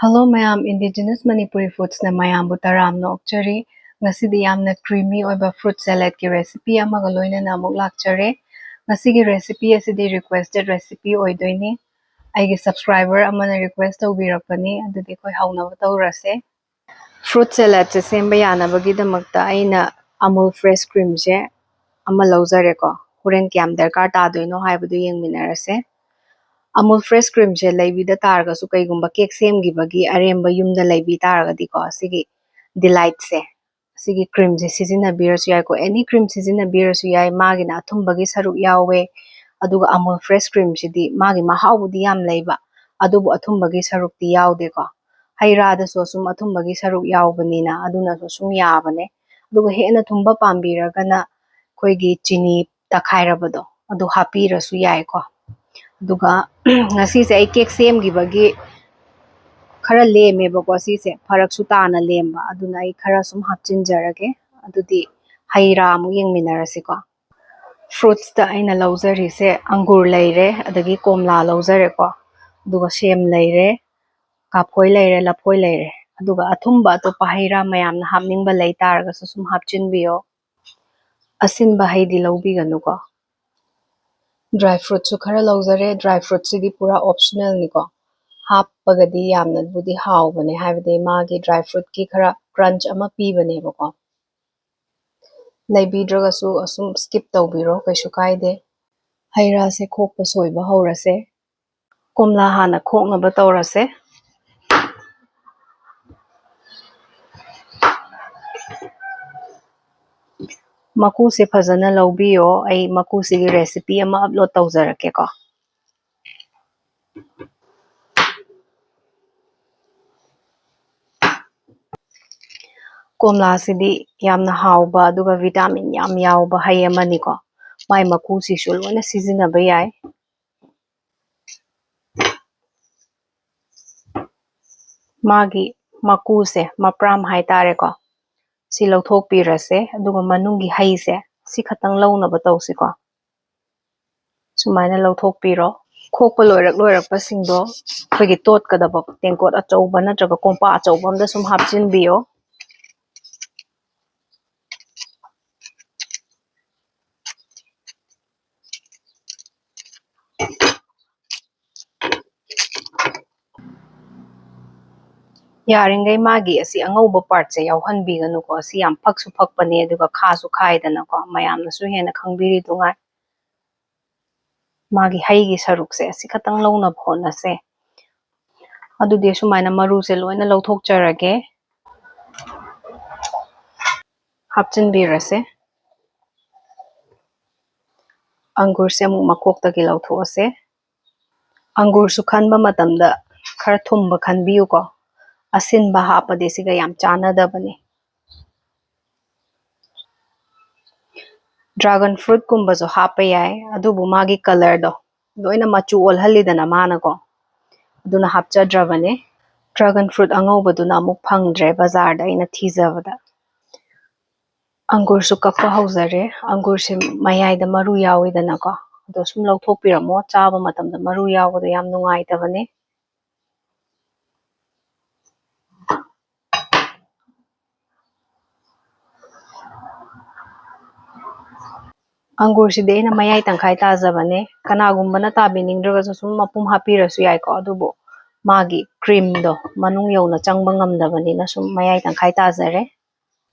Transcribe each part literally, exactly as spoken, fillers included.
Hello ꯃꯌꯥꯝ, Indigenous Manipuri Foodsꯅ ꯃꯌꯥꯝꯕꯨ ꯇꯔꯥꯝꯅ ꯑꯣꯛꯆꯔꯤ꯫ ꯉꯁꯤꯗꯤ ꯌꯥꯝꯅ creamy ꯑꯣꯏꯕ fruit saladꯀꯤ recipe ꯑꯃꯒ ꯂꯣꯏꯅꯅ ꯑꯃꯨꯛ ꯂꯥꯛꯆꯔꯦ꯫ ꯉꯁꯤꯒꯤ recipe ꯑꯁꯤꯗꯤ requested recipe ꯑꯣꯏꯗꯣꯏꯅꯤ꯫ ꯑꯩꯒꯤ subscriber ꯑꯃꯅ request ꯇꯧꯕꯤꯔꯛꯄꯅꯤ, ꯑꯗꯨꯗꯤ ꯑꯩꯈꯣꯏ ꯍꯧꯅꯕ ꯇꯧꯔꯁꯦ꯫ Fruit saladꯁꯦ ꯁꯦꯝꯕ ꯌꯥꯅꯕꯒꯤꯗꯃꯛꯇ ꯑꯩꯅ Amul Fresh Creamꯁꯦ ꯑꯃ ꯂꯧꯖꯔꯦꯀꯣ꯫ ꯍꯣꯔꯦꯟ ꯀꯌꯥꯝ ꯗꯔꯀꯥꯔ ꯇꯥꯗꯣꯏꯅꯣ ꯍꯥꯏꯕꯗꯨ ꯌꯦꯡꯃꯤꯟꯅꯔꯁꯦ꯫ Amul Fresh Creamꯁꯦ ꯂꯩꯕꯤꯗ ꯇꯥꯔꯒꯁꯨ, ꯀꯩꯒꯨꯝꯕ cake ꯁꯦꯝꯈꯤꯕꯒꯤ ꯑꯔꯦꯝꯕ ꯌꯨꯝꯗ ꯂꯩꯕꯤ ꯇꯥꯔꯒꯗꯤꯀꯣ, ꯁꯤꯒꯤ Delightꯁꯦ, ꯁꯤꯒꯤ creamꯁꯦ ꯁꯤꯖꯤꯟꯅꯕꯤꯔꯁꯨ ꯌꯥꯏꯀꯣ꯫ Any cream ꯁꯤꯖꯤꯟꯅꯕꯤꯔꯁꯨ ꯌꯥꯏ꯫ ꯃꯥꯒꯤꯅ ꯑꯊꯨꯝꯕꯒꯤ ꯁꯔꯨꯛ ꯌꯥꯎꯋꯦ, ꯑꯗꯨꯒ Amul Fresh Creamꯁꯤꯗꯤ ꯃꯥꯒꯤ ꯃꯍꯥꯎꯕꯨꯗꯤ ꯌꯥꯝ ꯂꯩꯕ, ꯑꯗꯨꯕꯨ ꯑꯊꯨꯝꯕꯒꯤ ꯁꯔꯨꯛꯇꯤ ꯌꯥꯎꯗꯦꯀꯣ꯫ ꯍꯩ ꯔꯥꯗꯁꯨ ꯑꯁꯨꯝ ꯑꯊꯨꯝꯕꯒꯤ ꯁꯔꯨꯛ ꯌꯥꯎꯕꯅꯤꯅ ꯑꯗꯨꯅꯁꯨ ꯁꯨꯝ ꯌꯥꯕꯅꯦ꯫ ꯑꯗꯨꯒ ꯍꯦꯟꯅ ꯊꯨꯝꯕ ꯄꯥꯝꯕꯤꯔꯒꯅ ꯑꯩꯈꯣꯏꯒꯤ ꯆꯤꯅꯤ ꯇꯛꯈꯥꯏꯔꯕꯗꯣ ꯑꯗꯨ ꯍꯥꯞꯄꯤꯔꯁꯨ ꯌꯥꯏꯀꯣ꯫ ꯑꯗꯨꯒ ꯉꯁꯤꯁꯦ ꯑꯩ cake ꯁꯦꯝꯈꯤꯕꯒꯤ ꯈꯔ ꯂꯦꯝꯃꯦꯕꯀꯣ, ꯁꯤꯁꯦ ꯐꯔꯛꯁꯨ ꯇꯥꯅ ꯂꯦꯝꯕ, ꯑꯗꯨꯅ ꯑꯩ ꯈꯔ ꯁꯨꯝ ꯍꯥꯞꯆꯤꯟꯖꯔꯒꯦ꯫ ꯑꯗꯨꯗꯤ ꯍꯩ ꯔꯥ ꯑꯃꯨꯛ ꯌꯦꯡꯃꯤꯟꯅꯔꯁꯤꯀꯣ꯫ Fruitsꯇ ꯑꯩꯅ ꯂꯧꯖꯔꯤꯁꯦ ꯑꯪꯒꯨꯔ ꯂꯩꯔꯦ, ꯑꯗꯒꯤ ꯀꯣꯝꯂꯥ ꯂꯧꯖꯔꯦꯀꯣ, ꯑꯗꯨꯒ ꯁꯦꯝ ꯂꯩꯔꯦ, ꯀꯥꯐꯣꯏ ꯂꯩꯔꯦ, ꯂꯐꯣꯏ ꯂꯩꯔꯦ, ꯑꯗꯨꯒ ꯑꯊꯨꯝꯕ ꯑꯇꯣꯞꯄ ꯍꯩ ꯔꯥ ꯃꯌꯥꯝꯅ ꯍꯥꯞꯅꯤꯡꯕ ꯂꯩ ꯇꯥꯔꯒꯁꯨ ꯁꯨꯝ ꯍꯥꯞꯆꯤꯟꯕꯤꯌꯣ꯫ ꯑꯁꯤꯟꯕ ꯍꯩꯗꯤ ꯂꯧꯕꯤꯒꯅꯨꯀꯣ꯫ Dry fruitꯁꯨ ꯈꯔ ꯂꯧꯖꯔꯦ꯫ Dry fruitꯁꯤꯗꯤ ꯄꯨꯔꯥ optionalꯅꯤꯀꯣ, ꯍꯥꯞꯄꯒꯗꯤ ꯌꯥꯝꯅꯕꯨꯗꯤ ꯍꯥꯎꯕꯅꯦ, ꯍꯥꯏꯕꯗꯤ ꯃꯥꯒꯤ dry fruitꯀꯤ ꯈꯔ crunch ꯑꯃ ꯄꯤꯕꯅꯦꯕꯀꯣ꯫ ꯂꯩꯕꯤꯗ꯭ꯔꯒꯁꯨ ꯑꯁꯨꯝ skip ꯇꯧꯕꯤꯔꯣ, ꯀꯩꯁꯨ ꯀꯥꯏꯗꯦ꯫ ꯍꯩ ꯔꯥꯁꯦ ꯈꯣꯛꯄ ꯁꯣꯏꯕ ꯍꯧꯔꯁꯦ꯫ ꯀꯣꯝꯂꯥ ꯍꯥꯟꯅ ꯈꯣꯛꯅꯕ ꯇꯧꯔꯁꯦ꯫ ꯃꯀꯨꯁꯦ ꯐꯖꯅ ꯂꯧꯕꯤꯌꯣ꯫ ꯑꯩ ꯃꯀꯨꯁꯤꯒꯤ recipe ꯑꯃ upload ꯇꯧꯖꯔꯛꯀꯦꯀꯣ꯫ ꯀꯣꯝꯂꯥꯁꯤꯗꯤ ꯌꯥꯝꯅ ꯍꯥꯎꯕ ꯑꯗꯨꯒ vitamin ꯌꯥꯝ ꯌꯥꯎꯕ ꯍꯩ ꯑꯃꯅꯤꯀꯣ꯫ ꯃꯥꯏ ꯃꯀꯨꯁꯤꯁꯨ ꯂꯣꯏꯅ ꯁꯤꯖꯤꯟꯅꯕ ꯌꯥꯏ꯫ ꯃꯥꯒꯤ ꯃꯀꯨꯁꯦ, ꯃꯄ꯭ꯔꯥꯝ ꯍꯥꯏꯇꯥꯔꯦꯀꯣ, ꯁꯤ ꯂꯧꯊꯣꯛꯄꯤꯔꯁꯦ꯫ ꯑꯗꯨꯒ ꯃꯅꯨꯡꯒꯤ ꯍꯩꯁꯦ ꯁꯤ ꯈꯛꯇꯪ ꯂꯧꯅꯕ ꯇꯧꯁꯤꯀꯣ꯫ ꯁꯨꯃꯥꯏꯅ ꯂꯧꯊꯣꯛꯄꯤꯔꯣ꯫ ꯈꯣꯛꯄ ꯂꯣꯏꯔꯛ ꯂꯣꯏꯔꯛꯄꯁꯤꯡꯗꯣ ꯑꯩꯈꯣꯏꯒꯤ ꯇꯣꯠꯀꯗꯕ ꯇꯦꯡꯀꯣꯠ ꯑꯆꯧꯕ ꯅꯠꯇ꯭ꯔꯒ ꯀꯣꯝꯄꯥꯛ ꯑꯆꯧꯕ ꯑꯃꯗ ꯁꯨꯝ ꯍꯥꯞꯆꯤꯟꯕꯤꯌꯣ꯫ ꯌꯥꯔꯤꯈꯩ ꯃꯥꯒꯤ ꯑꯁꯤ ꯑꯉꯧꯕ ꯄꯥꯔꯠꯁꯦ ꯌꯥꯎꯍꯟꯕꯤꯒꯅꯨꯀꯣ꯫ ꯑꯁꯤ ꯌꯥꯝ ꯐꯛꯁꯨ ꯐꯛꯄꯅꯦ, ꯑꯗꯨꯒ ꯈꯥꯁꯨ ꯈꯥꯏꯗꯅꯀꯣ, ꯃꯌꯥꯝꯅꯁꯨ ꯍꯦꯟꯅ ꯈꯪꯕꯤꯔꯤꯗꯨꯉꯥꯏ꯫ ꯃꯥꯒꯤ ꯍꯩꯒꯤ ꯁꯔꯨꯛꯁꯦ ꯑꯁꯤ ꯈꯛꯇꯪ ꯂꯧꯅꯕ ꯍꯣꯠꯅꯁꯦ꯫ ꯑꯗꯨꯗꯤ ꯁꯨꯃꯥꯏꯅ ꯃꯔꯨꯁꯦ ꯂꯣꯏꯅ ꯂꯧꯊꯣꯛꯆꯔꯒꯦ꯫ ꯍꯥꯞꯆꯤꯟꯕꯤꯔꯁꯦ꯫ ꯑꯪꯒꯨꯔꯁꯦ ꯑꯃꯨꯛ ꯃꯀꯣꯛꯇꯒꯤ ꯂꯧꯊꯣꯛꯑꯁꯦ꯫ ꯑꯪꯒꯨꯔꯁꯨ ꯈꯟꯕ ꯃꯇꯝꯗ ꯈꯔ ꯊꯨꯝꯕ ꯈꯟꯕꯤꯌꯨꯀꯣ꯫ ꯑꯁꯤꯟꯕ ꯍꯥꯞꯄꯗꯤ ꯁꯤꯒ ꯌꯥꯝ ꯆꯥꯟꯅꯗꯕꯅꯤ꯫ ꯗ꯭ꯔꯥꯒꯟ ꯐ꯭ꯔꯨꯠꯀꯨꯝꯕꯁꯨ ꯍꯥꯞꯄ ꯌꯥꯏ, ꯑꯗꯨꯕꯨ ꯃꯥꯒꯤ ꯀꯂꯔꯗꯣ ꯂꯣꯏꯅ ꯃꯆꯨ ꯑꯣꯜꯍꯜꯂꯤꯗꯅ ꯃꯥꯅꯀꯣ, ꯑꯗꯨꯅ ꯍꯥꯞꯆꯗ꯭ꯔꯕꯅꯦ꯫ ꯗ꯭ꯔꯥꯒꯟ ꯐ꯭ꯔꯨꯠ ꯑꯉꯧꯕꯗꯨꯅ ꯑꯃꯨꯛ ꯐꯪꯗ꯭ꯔꯦ ꯕꯖꯥꯔꯗ ꯑꯩꯅ ꯊꯤꯖꯕꯗ꯫ ꯑꯪꯒꯨꯔꯁꯨ ꯀꯛꯄ ꯍꯧꯖꯔꯦ꯫ ꯑꯪꯒꯨꯔꯁꯦ ꯃꯌꯥꯏꯗ ꯃꯔꯨ ꯌꯥꯎꯋꯤꯗꯅꯀꯣ, ꯑꯗꯣ ꯁꯨꯝ ꯂꯧꯊꯣꯛꯄꯤꯔꯝꯃꯣ, ꯆꯥꯕ ꯃꯇꯝꯗ ꯃꯔꯨ ꯌꯥꯎꯕꯗꯣ ꯌꯥꯝ ꯅꯨꯡꯉꯥꯏꯇꯕꯅꯦ꯫ ꯑꯪꯒꯨꯔꯁꯤꯗꯤ ꯑꯩꯅ ꯃꯌꯥꯏ ꯇꯪꯈꯥꯏ ꯇꯥꯖꯕꯅꯦ꯫ ꯀꯅꯥꯒꯨꯝꯕꯅ ꯇꯥꯕꯤꯅꯤꯡꯗ꯭ꯔꯒꯁꯨ ꯁꯨꯝ ꯃꯄꯨꯝ ꯍꯥꯞꯄꯤꯔꯁꯨ ꯌꯥꯏꯀꯣ, ꯑꯗꯨꯕꯨ ꯃꯥꯒꯤ ꯀ꯭ꯔꯤꯝꯗꯣ ꯃꯅꯨꯡ ꯌꯧꯅ ꯆꯪꯕ ꯉꯝꯗꯕꯅꯤꯅ ꯁꯨꯝ ꯃꯌꯥꯏ ꯇꯪꯈꯥꯏ ꯇꯥꯖꯔꯦ꯫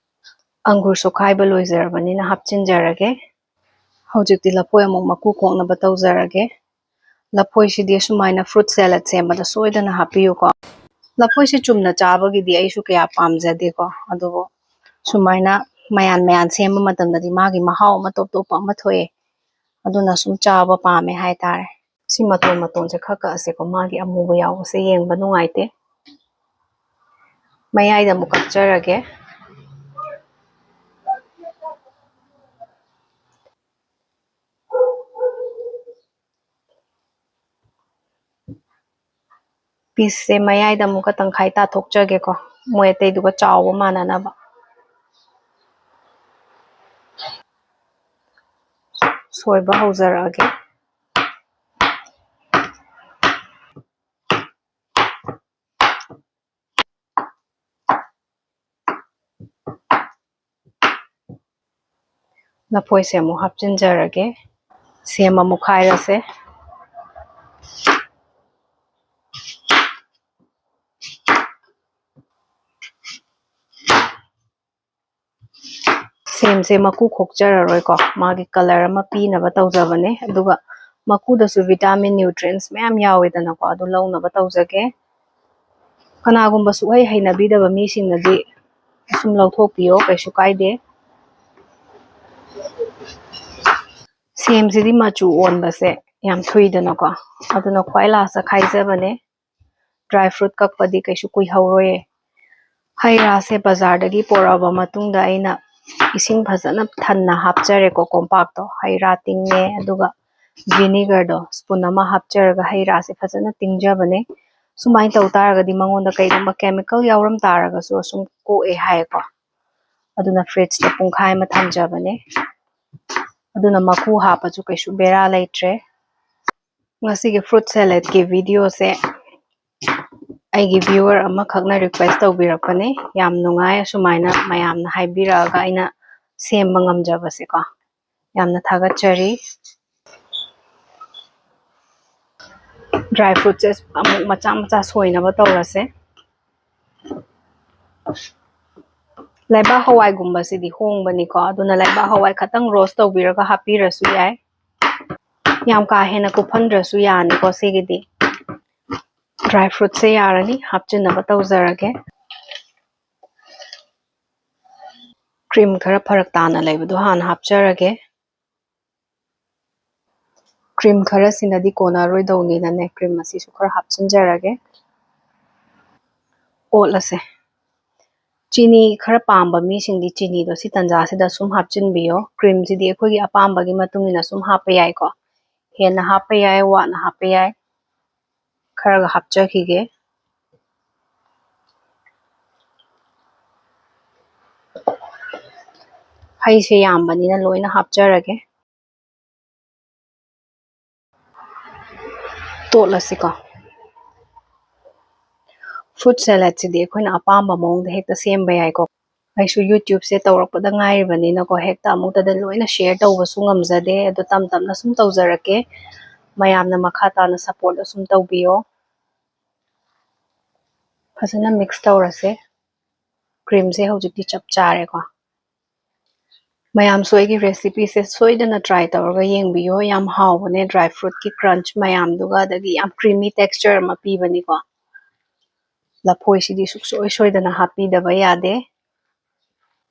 ꯑꯪꯒꯨꯔꯁꯨ ꯈꯥꯏꯕ ꯂꯣꯏꯖꯔꯕꯅꯤꯅ ꯍꯥꯞꯆꯤꯟꯖꯔꯒꯦ꯫ ꯍꯧꯖꯤꯛꯇꯤ ꯂꯐꯣꯏ ꯑꯃꯨꯛ ꯃꯀꯨ ꯈꯣꯛꯅꯕ ꯇꯧꯖꯔꯒꯦ꯫ ꯂꯐꯣꯏꯁꯤꯗꯤ ꯁꯨꯃꯥꯏꯅ ꯐ꯭ꯔꯨꯠ ꯁꯦꯂꯦꯗ ꯁꯦꯝꯕꯗ ꯁꯣꯏꯗꯅ ꯍꯥꯞꯄꯤꯌꯨꯀꯣ꯫ ꯂꯐꯣꯏꯁꯤ ꯆꯨꯝꯅ ꯆꯥꯕꯒꯤꯗꯤ ꯑꯩꯁꯨ ꯀꯌꯥ ꯄꯥꯝꯖꯗꯦꯀꯣ, ꯑꯗꯨꯕꯨ ꯁꯨꯃꯥꯏꯅ ꯃꯌꯥꯟ ꯃꯌꯥꯟ ꯁꯦꯝꯕ ꯃꯇꯝꯗꯗꯤ ꯃꯥꯒꯤ ꯃꯍꯥꯎ ꯑꯃ ꯇꯣꯞ ꯇꯣꯞꯄ ꯑꯃ ꯊꯣꯛꯑꯦ, ꯑꯗꯨꯅ ꯁꯨꯝ ꯆꯥꯕ ꯄꯥꯝꯃꯦ ꯍꯥꯏꯇꯥꯔꯦ꯫ ꯁꯤ ꯃꯇꯣꯟ ꯃꯇꯣꯟꯁꯦ ꯈꯔ ꯀꯛꯑꯁꯦꯀꯣ, ꯃꯥꯒꯤ ꯑꯃꯨꯕ ꯌꯥꯎꯕꯁꯦ ꯌꯦꯡꯕ ꯅꯨꯡꯉꯥꯏꯇꯦ꯫ ꯃꯌꯥꯏꯗ ꯑꯃꯨꯛ ꯀꯛꯆꯔꯒꯦ꯫ ꯄꯤꯁꯁꯦ ꯃꯌꯥꯏꯗ ꯑꯃꯨꯛꯀ ꯇꯪꯈꯥꯏ ꯇꯥꯊꯣꯛꯆꯒꯦꯀꯣ, ꯃꯣꯏ ꯑꯇꯩꯗꯨꯒ ꯆꯥꯎꯕ ꯃꯥꯟꯅꯅꯕ꯫ ꯁꯣꯏꯕ ꯍꯧꯖꯔꯛꯑꯒꯦ꯫ ꯂꯐꯣꯏꯁꯦ ꯑꯃꯨꯛ ꯍꯥꯞꯆꯤꯟꯖꯔꯒꯦ꯫ ꯁꯦꯝ ꯑꯃꯨꯛ ꯈꯥꯏꯔꯁꯦ꯫ ꯁꯦꯝꯁꯦ ꯃꯀꯨ ꯈꯣꯛꯆꯔꯔꯣꯏꯀꯣ, ꯃꯥꯒꯤ color ꯑꯃ ꯄꯤꯅꯕ ꯇꯧꯖꯕꯅꯦ꯫ ꯑꯗꯨꯒ ꯃꯀꯨꯗꯁꯨ vitamin nutrients ꯃꯌꯥꯝ ꯌꯥꯎꯋꯦꯗꯅꯀꯣ, ꯑꯗꯨ ꯂꯧꯅꯕ ꯇꯧꯖꯒꯦ꯫ ꯀꯅꯥꯒꯨꯝꯕ ꯁꯨꯛꯍꯩ ꯍꯩꯅꯕꯤꯗꯕ ꯃꯤꯁꯤꯡꯅꯗꯤ ꯁꯨꯝ ꯂꯧꯊꯣꯛꯄꯤꯌꯣ, ꯀꯩꯁꯨ ꯀꯥꯏꯗꯦ꯫ ꯁꯦꯝꯁꯤꯗꯤ ꯃꯆꯨ ꯑꯣꯟꯕꯁꯦ ꯌꯥꯝ ꯊꯨꯏꯗꯅꯀꯣ, ꯑꯗꯨꯅ ꯈ꯭ꯋꯥꯏ last ꯈꯥꯏꯖꯕꯅꯦ꯫ Dry fruit ꯀꯛꯄꯗꯤ ꯀꯩꯁꯨ ꯀꯨꯏꯍꯧꯔꯣꯏꯌꯦ꯫ ꯍꯩ ꯔꯥꯁꯦ ꯕꯖꯥꯔꯗꯒꯤ ꯄꯣꯔꯛꯑꯕ ꯃꯇꯨꯡꯗ ꯑꯩꯅ ꯏꯁꯤꯡ ꯐꯖꯅ ꯊꯟꯅ ꯍꯥꯞꯆꯔꯦꯀꯣ, ꯀꯣꯝꯄꯥꯛꯇꯣ꯫ ꯍꯩ ꯔꯥ ꯇꯤꯡꯉꯦ, ꯑꯗꯨꯒ vinegarꯗꯣ spoon ꯑꯃ ꯍꯥꯞꯆꯔꯒ ꯍꯩ ꯔꯥꯁꯦ ꯐꯖꯅ ꯇꯤꯡꯖꯕꯅꯦ꯫ ꯁꯨꯃꯥꯏꯅ ꯇꯧ ꯇꯥꯔꯒꯗꯤ ꯃꯉꯣꯟꯗ ꯀꯩꯒꯨꯝꯕ chemical ꯌꯥꯎꯔꯝ ꯇꯥꯔꯒꯁꯨ ꯑꯁꯨꯝ ꯀꯣꯛꯑꯦ ꯍꯥꯏꯌꯦꯀꯣ꯫ ꯑꯗꯨꯅ fridgeꯇ ꯄꯨꯡꯈꯥꯏ ꯑꯃ ꯊꯝꯖꯕꯅꯦ꯫ ꯑꯗꯨꯅ ꯃꯀꯨ ꯍꯥꯞꯄꯁꯨ ꯀꯩꯁꯨ ꯕꯦꯔꯥ ꯂꯩꯇ꯭ꯔꯦ꯫ ꯉꯁꯤꯒꯤ fruit saladꯀꯤ videoꯁꯦ ꯑꯩꯒꯤ viewer ꯑꯃꯈꯛꯅ request ꯇꯧꯕꯤꯔꯛꯄꯅꯦ꯫ ꯌꯥꯝ ꯅꯨꯡꯉꯥꯏ ꯑꯁꯨꯃꯥꯏꯅ ꯃꯌꯥꯝꯅ ꯍꯥꯏꯕꯤꯔꯛꯑꯒ ꯑꯩꯅ ꯁꯦꯝꯕ ꯉꯝꯖꯕꯁꯦꯀꯣ꯫ ꯌꯥꯝꯅ ꯊꯥꯒꯠꯆꯔꯤ꯫ Dry fruitꯁꯦ ꯑꯃꯨꯛ ꯃꯆꯥ ꯃꯆꯥ ꯁꯣꯏꯅꯕ ꯇꯧꯔꯁꯦ꯫ ꯂꯩꯕꯥꯛ ꯍꯋꯥꯏꯒꯨꯝꯕꯁꯤꯗꯤ ꯍꯣꯡꯕꯅꯤꯀꯣ, ꯑꯗꯨꯅ ꯂꯩꯕꯥꯛ ꯍꯋꯥꯏ ꯈꯛꯇꯪ roast ꯇꯧꯕꯤꯔꯒ ꯍꯥꯞꯄꯤꯔꯁꯨ ꯌꯥꯏ꯫ ꯌꯥꯝ ꯀꯥ ꯍꯦꯟꯅ ꯀꯨꯞꯍꯟꯗ꯭ꯔꯁꯨ ꯌꯥꯅꯤꯀꯣ꯫ ꯁꯤꯒꯤꯗꯤ dry fruitꯁꯦ ꯌꯥꯔꯅꯤ, ꯍꯥꯞꯆꯤꯟꯅꯕ ꯇꯧꯖꯔꯒꯦ꯫ Cream ꯈꯔ ꯐꯔꯛ ꯇꯥꯅ ꯂꯩꯕꯗꯣ ꯍꯥꯟꯅ ꯍꯥꯞꯆꯔꯒꯦ꯫ Cream ꯈꯔꯁꯤꯅꯗꯤ ꯀꯣꯟꯅꯔꯣꯏꯗꯧꯅꯤꯅꯅꯦ, cream ꯑꯁꯤꯁꯨ ꯈꯔ ꯍꯥꯞꯆꯤꯟꯖꯔꯒꯦ꯫ ꯑꯣꯠꯂꯁꯦ꯫ ꯆꯤꯅꯤ ꯈꯔ ꯄꯥꯝꯕ ꯃꯤꯁꯤꯡꯗꯤ ꯆꯤꯅꯤꯗꯣ ꯁꯤ ꯇꯟꯖꯥꯁꯤꯗ ꯁꯨꯝ ꯍꯥꯞꯆꯤꯟꯕꯤꯌꯣ꯫ Creamꯁꯤꯗꯤ ꯑꯩꯈꯣꯏꯒꯤ ꯑꯄꯥꯝꯕꯒꯤ ꯃꯇꯨꯡ ꯏꯟꯅ ꯁꯨꯝ ꯍꯥꯞꯄ ꯌꯥꯏꯀꯣ꯫ ꯍꯦꯟꯅ ꯍꯥꯞꯄ ꯌꯥꯏ, ꯋꯥꯠꯅ ꯍꯥꯞꯄ ꯌꯥꯏ꯫ ꯈꯔꯒ ꯍꯥꯞꯆꯈꯤꯒꯦ꯫ ꯍꯩꯁꯦ ꯌꯥꯝꯕꯅꯤꯅ ꯂꯣꯏꯅ ꯍꯥꯞꯆꯔꯒꯦ꯫ ꯇꯣꯠꯂꯁꯤꯀꯣ꯫ Fruit saladꯁꯤꯗꯤ ꯑꯩꯈꯣꯏꯅ ꯑꯄꯥꯝꯕ ꯃꯑꯣꯡꯗ ꯍꯦꯛꯇ ꯁꯦꯝꯕ ꯌꯥꯏꯀꯣ꯫ ꯑꯩꯁꯨ YouTubeꯁꯦ ꯇꯧꯔꯛꯄꯗ ꯉꯥꯏꯔꯤꯕꯅꯤꯅꯀꯣ, ꯍꯦꯛꯇ ꯑꯃꯨꯛꯇꯗ ꯂꯣꯏꯅ share ꯇꯧꯕꯁꯨ ꯉꯝꯖꯗꯦ꯫ ꯑꯗꯣ ꯇꯞ ꯇꯞꯅ ꯁꯨꯝ ꯇꯧꯖꯔꯛꯀꯦ꯫ ꯃꯌꯥꯝꯅ ꯃꯈꯥ ꯇꯥꯅ support ꯑꯁꯨꯝ ꯇꯧꯕꯤꯌꯣ꯫ ꯐꯖꯅ mix ꯇꯧꯔꯁꯦ꯫ Creamꯁꯦ ꯍꯧꯖꯤꯛꯇꯤ ꯆꯞ ꯆꯥꯔꯦꯀꯣ꯫ ꯃꯌꯥꯝꯁꯨ ꯑꯩꯒꯤ recipeꯁꯦ ꯁꯣꯏꯗꯅ try ꯇꯧꯔꯒ ꯌꯦꯡꯕꯤꯌꯣ꯫ ꯌꯥꯝ ꯍꯥꯎꯕꯅꯦ, dry fruitꯀꯤ crunch ꯃꯌꯥꯝꯗꯨꯒ, ꯑꯗꯒꯤ ꯌꯥꯝ creamy texture ꯑꯃ ꯄꯤꯕꯅꯤꯀꯣ꯫ ꯂꯐꯣꯏꯁꯤꯗꯤ ꯁꯨꯡꯁꯣꯏ ꯁꯣꯏꯗꯅ ꯍꯥꯞꯄꯤꯗꯕ ꯌꯥꯗꯦ꯫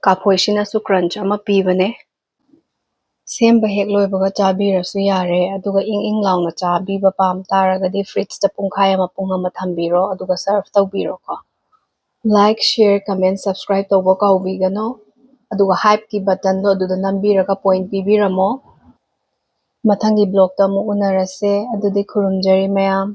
ꯀꯥꯐꯣꯏꯁꯤꯅꯁꯨ crunch ꯑꯃ ꯄꯤꯕꯅꯦ꯫ ꯁꯦꯝꯕ ꯍꯦꯛ ꯂꯣꯏꯕꯒ ꯆꯥꯕꯤꯔꯁꯨ ꯌꯥꯔꯦ꯫ ꯑꯗꯨꯒ ꯏꯪ ꯏꯪ ꯂꯥꯎꯅ ꯆꯥꯕꯤꯕ ꯄꯥꯝ ꯇꯥꯔꯒꯗꯤ fridgeꯇ ꯄꯨꯡꯈꯥꯏ ꯑꯃ, ꯄꯨꯡ ꯑꯃ ꯊꯝꯕꯤꯔꯣ, ꯑꯗꯨꯒ serve ꯇꯧꯕꯤꯔꯣꯀꯣ꯫ Like, share, comment, subscribe ꯇꯧꯕ ꯀꯥꯎꯕꯤꯒꯅꯨ꯫ ꯑꯗꯨꯒ hypeꯀꯤ buttonꯗꯣ ꯑꯗꯨꯗ ꯅꯝꯕꯤꯔꯒ point ꯄꯤꯕꯤꯔꯝꯃꯣ꯫ ꯃꯊꯪꯒꯤ vlogꯇ ꯑꯃꯨꯛ ꯎꯅꯔꯁꯦ꯫ ꯑꯗꯨꯗꯤ ꯈꯨꯔꯨꯝꯖꯔꯤ ꯃꯌꯥꯝ꯫